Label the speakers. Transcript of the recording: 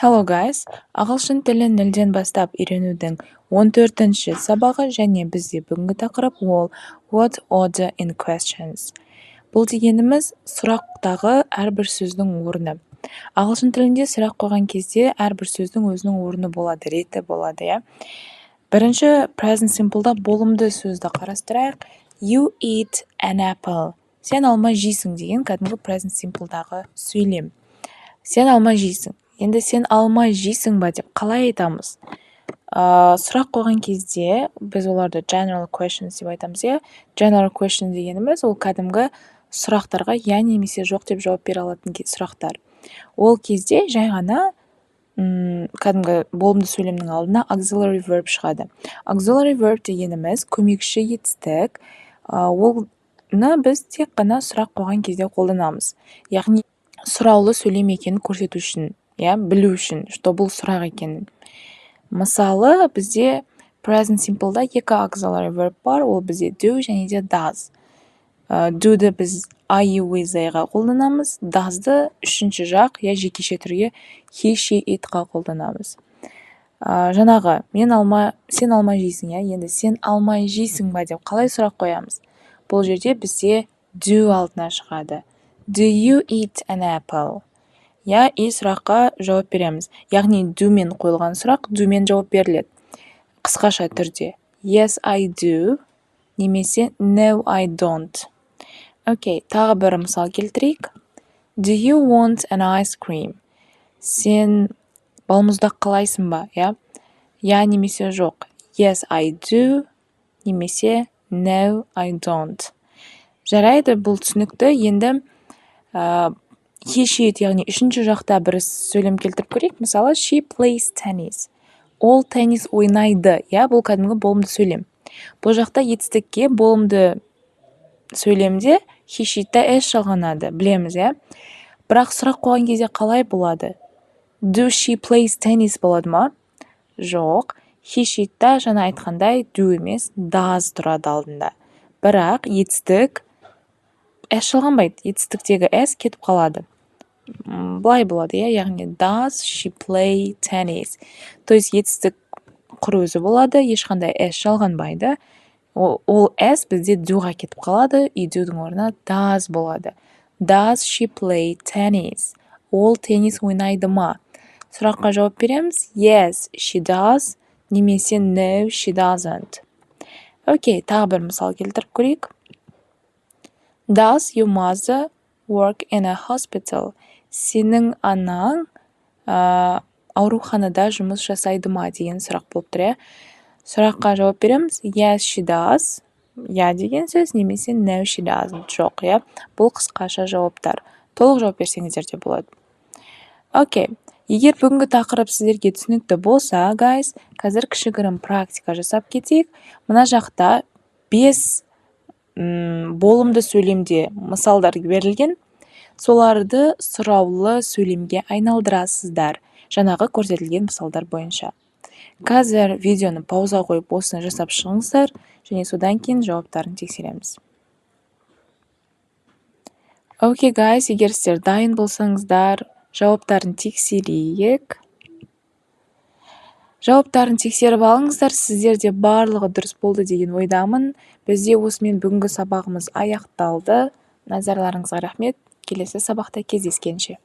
Speaker 1: Hello, guys! Ағылшын тілін нөлден бастап үйренудің 14-ші сабағы және бізде бүгінгі тақырып ол "Word order in questions". Бұл дегеніміз сұрақтағы әрбір сөздің орны. Ағылшын тілінде сұрақ қойған кезде әрбір сөздің өзінің орны болады, реті болады, иә. Бірінші present simple-да болымды сөзді қарастырайық. "You eat an apple." Сен алма жейсің деген кәдімгі present simple-дағы сөйлем. Сен алма жейсің. Енді "Сен алма жейсің ба?" деп қалай айтамыз? Сұрақ қойған кезде біз оларды general questions деп айтамыз, иә. General question дегеніміз ол кәдімгі сұрақтарға иә немесе жоқ деп жауап бере алатын сұрақтар. Ол кезде жай ғана кәдімгі болымды сөйлемнің алдына auxiliary verb шығады. Auxiliary verb дегеніміз көмекші етістік. Оны біз тек қана сұрақ қойған кезде қолданамыз, яғни сұраулы сөйлем екенін көрсету үшін, иә, білу үшін, что бұл сұрақ екенін. Мысалы, бізде present simple-да екі auxiliary verb бар, ол бізде do және де does. Do-ді біз I, you, we, they-ға қолданамыз, does-ды үшінші жақ, иә, жекеше түрге, he, she, it-қа қолданамыз. Жаңағы мен алма, сен алма жейсің, иә. Енді "Сен алма жейсің ба?" деп қалай сұрақ қоямыз? Бұл жерде бізде do алдына шығады. "Do you eat an apple?" Иә, и сұраққа жауап береміз. Яғни do мен қойылған сұрақ do мен жауап беріледі. Қысқаша түрде "Yes, I do" немесе "No, I don't". Окей, тағы бір мысал келтірейік. "Do you want an ice cream?" Сен балмұздақ қалайсың ба, иә? Иә немесе жоқ. "Yes, I do" немесе "No, I don't". Жарайды, бұл түсінікті. Енді he, she, it, яғни үшінші жақта бір сөйлем келтіріп көрейік. Мысалы, "She plays tennis." Ол теннис ойнайды, иә. Бұл кәдімгі болымды сөйлем. Бұл жақта етістікке болымды сөйлемде he, she, it-та s жалғанады, білеміз, иә. Бірақ сұрақ қойған кезде қалай болады? "Do she plays tennis" болады ма? Жоқ. He, she, it-та жаңа айтқандай do емес, does тұрады алдында, бірақ етістік s жалғанбайды, етістіктегі s кетіп қалады. Былай болады, иә, яғни "Does she play tennis?" То есть етістік құр өзі болады, ешқандай s жалғанбайды. Ол s бізде do-ға кетіп қалады и do-дің орнына does болады. "Does she play tennis?" Ол теннис ойнайды ма? Сұраққа жауап береміз: "Yes, she does" немесе "No, she doesn't". Окей, тағы бір мысал келтіріп көрейік. "Does your mother work in a hospital?" Сенің анаң ауруханада жұмыс жасайды ма деген сұрақ болып тұр, иә. Сұраққа жауап береміз: "Yes, she does", иә деген сөз, немесе "No, she doesn't", жоқ, иә. Бұл қысқаша жауаптар, толық жауап берсеңіздер де болады. Окей, егер бүгінгі тақырып сіздерге түсінікті болса, guys, қазір кішігірім практика жасап кетейік. Мына жақта бес болымды сөйлемде мысалдар берілген, соларды сұраулы сөйлемге айналдырасыздар жаңағы көрсетілген мысалдар бойынша. Қазір видеоны пауза қойып, осыны жасап шығыңыздар және содан кейін жауаптарын тексереміз. Окей, guys, егер сіздер дайын болсаңыздар, жауаптарын тексерейік. Жауаптарын тексеріп алыңыздар. Сіздерде барлығы дұрыс болды деген ойдамын. Бізде осымен бүгінгі сабағымыз аяқталды. Назарларыңызға рахмет, келесі сабақта кездескенше!